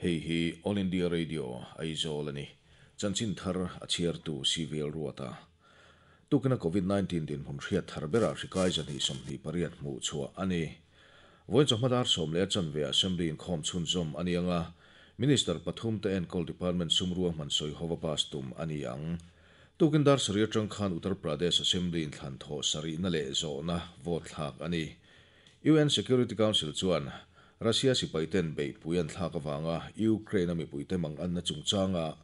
Hei hi All India Radio, Aizawl a ni. Chanchin thar a chhiartu CVL Ruata. Tukina Covid 19 dinhmun hriat thar berah hri kai 28 hmuh chhuah a ni. Vawiin chawhma dar 10:15 Assembly inkhawm chhunzawm a ni ang a, Minister pathum te enkawl Department sum ruahman sawi hova pass tum a ni ang. Tukin dar sarih atang khan Uttar Pradesh Assembly inthlan thawh sarihna leh zawhna vote thlak a ni. UN Security Council chuan Russia sipaiten beihpui an thlak avanga Ukraine-a mipuite manganna chungchanga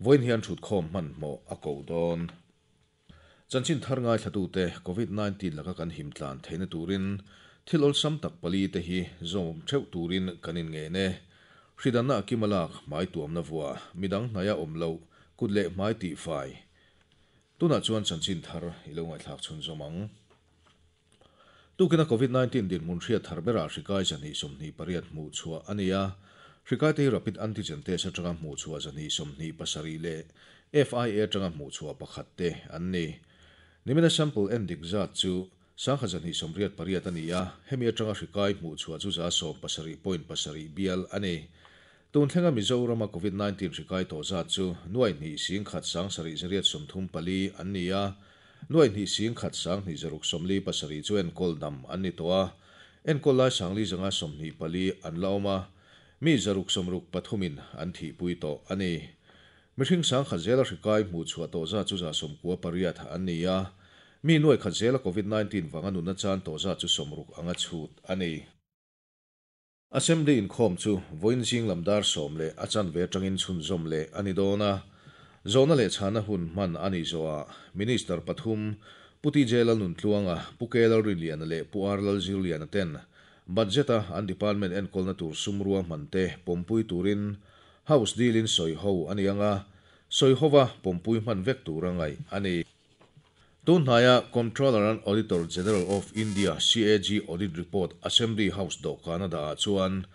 vawiin hian thutkhawm hmanhmawh a ko dawn. Chanchin thar ngaithlatute Covid 19 laka kan him tlan theihna turin thil awlsam tak pali te hi zawm theuh turin kan inngen e. Hridanna a kim a lak, hmai tuamna vua, midang hnaia awm loh, kut leh hmai tihfai. Tunah chuan chanchin thar i lo ngaihthlak chhunzawm ang. Tukina Covid 19 dinhmun hriat thar berah hri kai 128 hmuh chhuah a ni a. Hri kaite hi rapid antigen test atanga hmuh chhuah 127 leh FIA atanga hmuh chhuah pakhat te an ni. Nimina sample en dik zat chu 1188 a ni a, hemi atanga hri kai hmuh chhuah chu 17.7 bial a ni. Tun thlenga Mizorama Covid 19 hri kai tawh zat chu nuai hnih sing khat sang sarih zariat sawmthum pali an ni a, nuai hnih sing khat sang hnih zaruk sawmli pasarih chu enkawl dam an ni tawh a, enkawl lai sangli zanga 24 an la awm a, mi zaruk sawmruk pathumin an thihpui tawh a ni. Mihring sang khat zela hri kai hmuh chhuah tawh zat chu 98 an ni a, mi nuai khat zela Covid 19 vanga nunna chan tawh zat chu 60 anga chhut a ni. Assembly inkhawm chu vawiin zing lam dar 10:15 atangin chhunzawm leh a ni dawn a. Zawhna leh chhana hun hman a nih zawhah Minister pathum Pu TJ Lalnuntluanga, Pu K Lalrinliana leh Pu R Lalzirliana ten budget-a an department enkawlna tur sum ruahman te pawmpui turin House deal-in sawi ho a ni ang a, sawi hova pawmpui hman vek tur a ngaih a ni. Tunhnaia Comptroller and Auditor General of India, CAG, Audit Report Assembly House dawhkan a dah ah chuan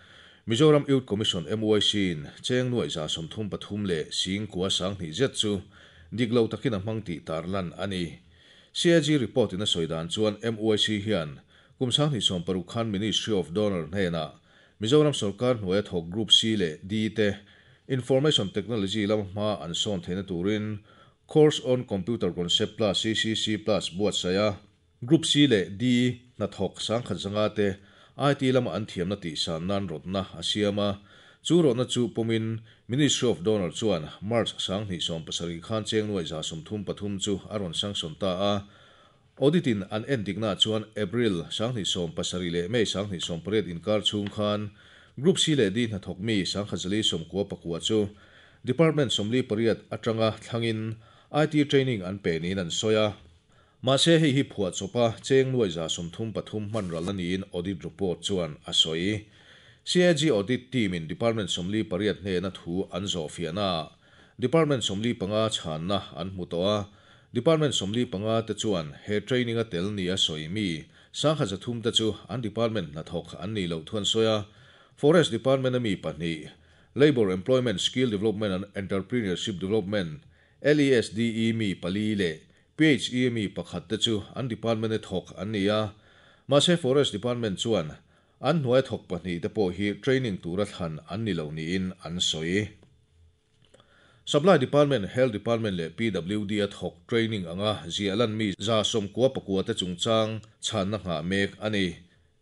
Mizoram Youth Commission, MYC, in cheng nuaih 33 leh sing kua 2000 zet chu dik lo takin a hmang tih tarlan a ni. CAG report in a sawi dan chuan MYC hian kum 2016 khan Ministry of Donor hnenah Mizoram sarkar hnuaia thawk Group C leh D te Information Technology lama hma an sawn theihna turin Course on Computer Concept Plus, CCC Plus, buatsaih a, Group C leh D hnathawk sangkhat zanga te IT lama an thiamna tihsan nan rawtna a siam a. Chu rawtna chu pawmin Ministry of Donor chuan March 2017 khan cheng nuai 33 chu a rawn sanction ta a. Audit in an en dikna chuan April 2017 leh May 2018 inkar chhung khan Group C leh D hnathawk mi 1199 chu Department 48 atanga thlangin IT training an pe niin an sawi a. Mahse hei hi phuah chawpa cheng nuai 33 hman ral a niin audit report chuan a sawi. CAG audit team in Department 48 hnena thu an zawh fiahna Department 45 chhanna an hmu tawh a, Department 45 te chuan he training a tel ni a sawi mi 1300 te chu an department hnathawk an ni loh thu an sawi a. Forest Department a mi pahnih, Labour Employment Skill Development and Entrepreneurship Development, LESDE, mi pali leh PHE mi pakhat te chu an department a thawk an ni a. Mahse Forest Department chuan an hnuai thawk pahnih te pawh hi training tura thlan an ni lo niin an sawi. Supply Department, Health Department leh PWD a thawk training anga ziah lan mi 99 te chungchang chhanna nghah mek a ni.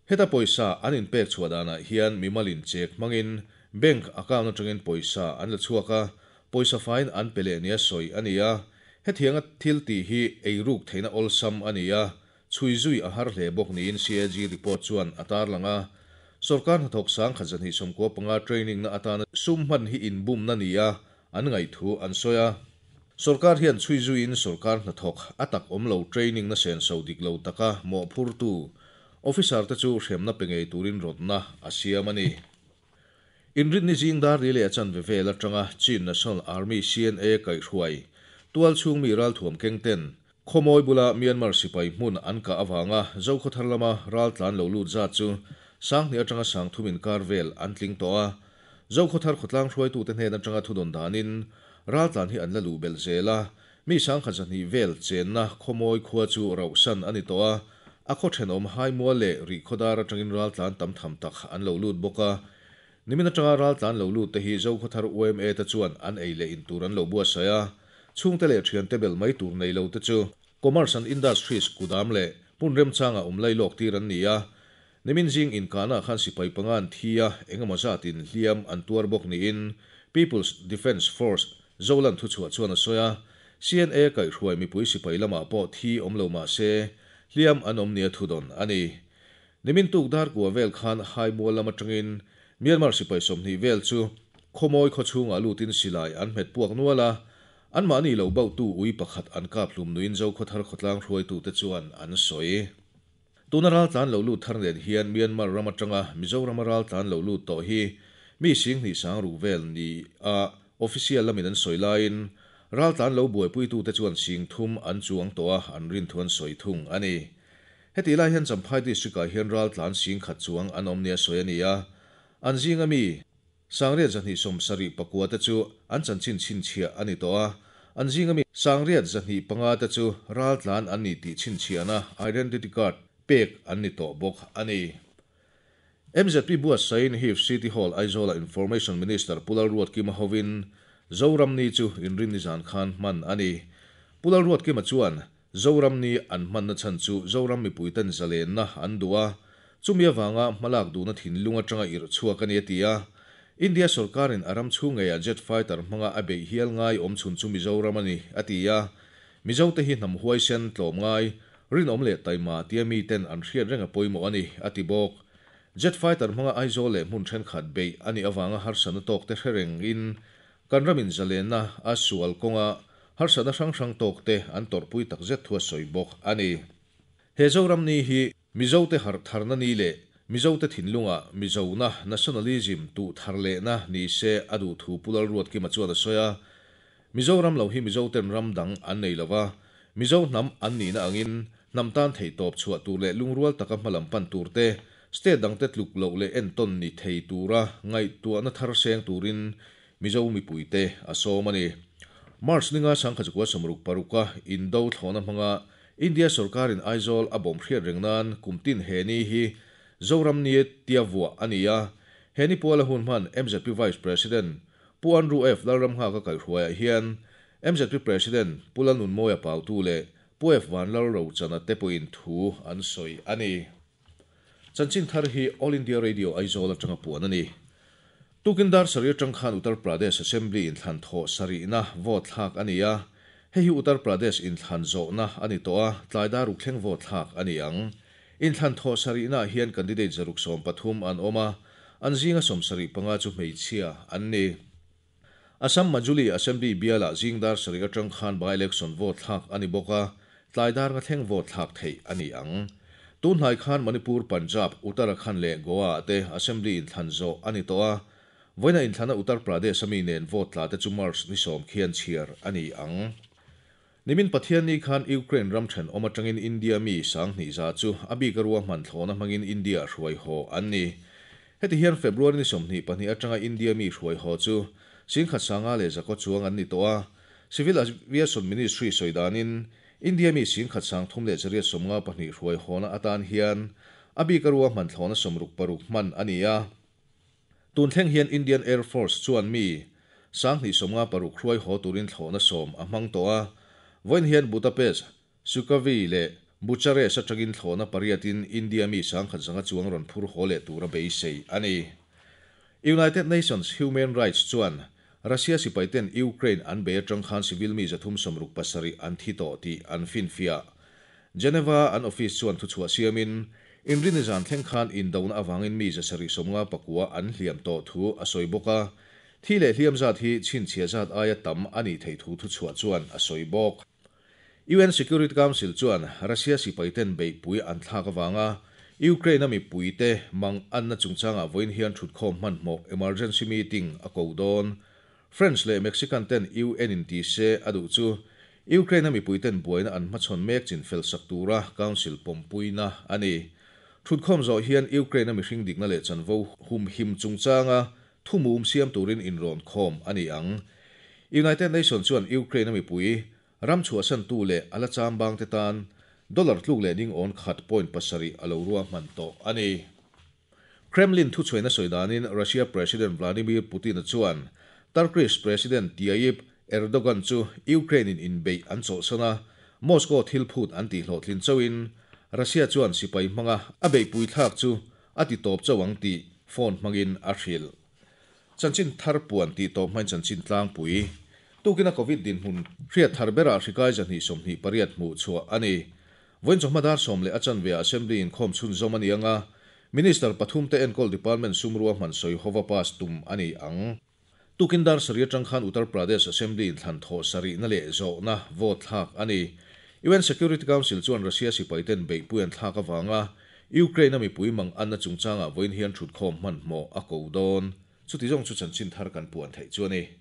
Heta pawisa an inpek chhuah danah hian mimalin check hmangin bank account atangin pawisa an la chhuak a, pawisa fine an pe leh nia sawi a ni a. Hetianga thil tih hi eiruk theihna awlsam a ni a, chhui zui a har hle bawk niin CAG report chuan a tarlang a. Sarkar hnathawk 1195 training na atana sum hman hi inbumna ni a, an ngaih thu an sawi a. Sarkar hian chhui zuiin sarkar hnathawk a tak awm lo training na senso dik lo taka mawhphurtu officer te chu hremna pe ngei turin rawtna a siam a ni. Inrin ni zing dar 4:15 vel atanga Chin National Army CNA kaihhruai tual chhung mi ralthuam keng ten Khawmawi bula Myanmar sipai hmun an kah avanga Zokhawthar lama ral tlan lo lut zat chu 2000 atanga 3000 inkar vel an tling tawh a. Zokhawthar khawtlang hruaitute hnen atanga thudawn danin ral tlan hi an la luh belh zel a, mi 1100 vel chenna Khawmawi khua chu rauhsan a ni tawh a, a khaw thenawm Haimual leh Rihkhawdar atangin ral tlan tam tham tak an lo lut bawk a. Nimin atanga raltlan lo lut te hi Zokhawthar yma te chuan an ei leh in tur an lo buatsaih a, chhungte leh thiante bel mai tur nei lo te chu Commerce and Industries kudam leh hmun remchangah awm lailawk tir an ni a. Nimin zing inkahna khan sipai panga an thi a, engemaw zatin hliam an tuar bawk niin People's Defence Force, Zoland thuchhuah chuan a sawi a. CNA kaihhruai mipui sipai lamah pawh thi awm lo mah se, hliam an awm nia thudawn a ni. Nimin tuk dar kua vel khan Haimual lam atangin Myanmar sipai 20 vel chu Khawmawi khaw chhungah lutin silai an hmet puak nual a, anmahni lo bauhtu ui pakhat an kap hlum nuin Zokhawthar khawtlang hruaitute chuan an sawi. Tuna raltlan lo lut thar nen hian Myanmar ram atanga Mizorama raltlan lo lut tawh hi mi 20 sang ruk vel ni a official lamin an sawi laiin raltlan lo buaipuitute chuan 3000 an chuang tawh a an rinthu an sawi thung a ni. Hetih lai hian Champhai District-ah hian raltlan 10,000 chuang an awm nia sawi a ni a, an zinga mi 8279 te chu an chanchin chhinchhiah a ni tawh a, an zinga mi 8205 te chu raltlan an ni tih chhinchhiahna identity card pek an ni tawh bawk a ni. MZP buatsaihin HIF City Hall Aizawla Information Minister Pu Lalruatkima hovin Zoram Ni chu inrinni zan khan hman a ni. Pu Lalruatkima chuan Zoram Ni an hmanna chhan chu Zoram mipuiten zalenna an duh a, chumi avanga hmalak duhna thinlung atanga irh chhuak a ni a ti a. India sorkarin a ram chhung ngeiah jet fighter hmanga a beih hial ngai awm chhun chu Mizoram a ni, a ti a. Mizote hi hnam huaisen, tlawmngai, rinawm leh taima tia miten an hriat reng a pawimawh a ni, a ti bawk. Jet fighter hmanga Aizawl leh hmun thenkhat beih a nih avanga harsatna tawkte hre rengin Kan ramin zalenna a sual kawnga harsatna hrang hrang tawkte an tawrhpui takzet thu a sawi bawk a ni. He Zoram ni hi Mizote harh tharna ni leh Mizote thinlunga Mizona, nationalism, tuh thar lehna ni se a duh thu Pu Lalruatkima chuan a sawi a. Mizoram lo hi Mizoten ram dang an nei lo va, Mizo hnam an nihna angin hnam tan theihtawp chhuah tur leh lungrual taka hmalam pan tur te, state dangte tluk loh leh entawn ni thei tura ngaihtuahna thar seng turin Mizo mipuite a sawm a ni. March ninga sangkha 96 a Indo thlawhna hmanga India sorkarin Aizawl a bawm hriat reng nan kum tin he ni hi Zoram Ni tia vuah a ni a, he ni puala hun hman mzp Vice President Pu Andrew F. Lalramnghaka kaihhruaiah hian mzp President Pu Lalnunmawia Pautu leh Pu F. Vanlalrochana te pawhin thu an sawi a ni. Chanchin thar hi All India Radio Aizawl atanga puan a ni. Tukin dar sarih atang khan Uttar Pradesh Assembly inthlan thawh sarihna vote thlak a ni a, hei hi Uttar Pradesh inthlan zawhna a ni tawh a, tlai dar uk thleng vote thlak a ni ang. Inthlan thawh sarihnaah hian candidate 113 an awm a, an zinga 75 chu hmeichhia an ni. Assam Majuli Assembly bialah zing dar sarih atang khan by-election vote thlak a ni bawk a, tlai dar nga thleng vote thlak theih a ni ang. Tunhnai khan Manipur, Punjab, Uttarakhand leh Goa ah te Assembly inthlan zawh a ni tawh a, vawiina inthlana Uttar Pradesh a mi nen vote tla te chu March ni 10 khian chhiar a ni ang. Nimin Pathianni khan Ukraine ram thenawm atangin India mi 20,000 chu a bik a ruahman thlawhna hmangin India hruai haw an ni. Heti hian February ni 22 atanga India mi hruai haw chu 1,500 chuang an ni tawh a. Civil Aviation Ministry sawi danin India mi 1,354 hruai hawna atan hian a bik a ruahman thlawhna 66 hman a ni a. Tun thleng hian Indian Air Force chuan mi 2056 hruai haw turin thlawhna 10 a hmang tawh a. Vawiin hian Budapest, Sukavi leh Bucharest atangin thlawhna pariatin India mi 1,100 chuang rawn phur haw leh tura beisei a ni. United Nations Human Rights chuan Russia sipaiten Ukraine an bei atang khan civil mi 367 an thi tawh tih an finfiah. Geneva an office chuan thuchhuah siamin, Inrini zan thleng khan indona avangin mi 759 an hliam tawh thu a sawi bawk a, thi leh hliam zat hi chhinchhiah zat aia tam a nih theih thu thuchhuah chuan a sawi bawk. UN Security Council chuan Russia sipaiten beihpui an thlak avanga Ukraine-a mipuite mang anna chungchangah vawiin hian thutkhawm hmanhmawh emergency meeting a ko dawn. French leh Mexican ten UN in ti se a duh chu Ukraine-a mipuiten buaina an hmachhawn mek chin fel sak tura Council pawmpuina a ni. Thutkhawm zawh hian Ukraine-a mihring dikna leh chanvo humhim chungchanga thumum siam turin inrawn khawm a ni ang. United Nations chuan Ukraine-a mipui ram chhuahsantu leh a la chambang te tan dollar tluk leh ding awn khat point pasarih a lo ruahman tawh a ni. Kremlin thuchhuain a sawi danin Russia President Vladimir Putin-a chuan Turkish President Tayyip Erdogan chu Ukraine-in inbeih an chawlhsan a, Moscow thil phut an tihhlawhtlin chauhin Russia chuan sipai hmanga a beihpui thlak chu a titawp chauh ang tih phone hmangin a hrilh. Chanchin thar puan tih tawp hmain chanchin tlangpui. Tukina Covid dinhmun hriat thar berah hri kai 228 hmuh chhuah a ni. Vawiin chawhma dar sawm leh a chanve ah Assembly inkhawm chhunzawm a ni ang a, Minister pathumte enkawl department sum ruahman sawi hova pass tum a ni ang. Tukin dar sarih atang khan Uttar Pradesh Assembly inthlan thawh sarihna leh zawhna vote thlak a ni. UN Security Council chuan Russia sipaiten beihpui an thlak avanga Ukraine-a mipui mang anna chungchangah vawiin hian thutkhawm hmanhmawh a ko dawn. Chuti zawng chu chanchin thar kan puan theih chu a ni.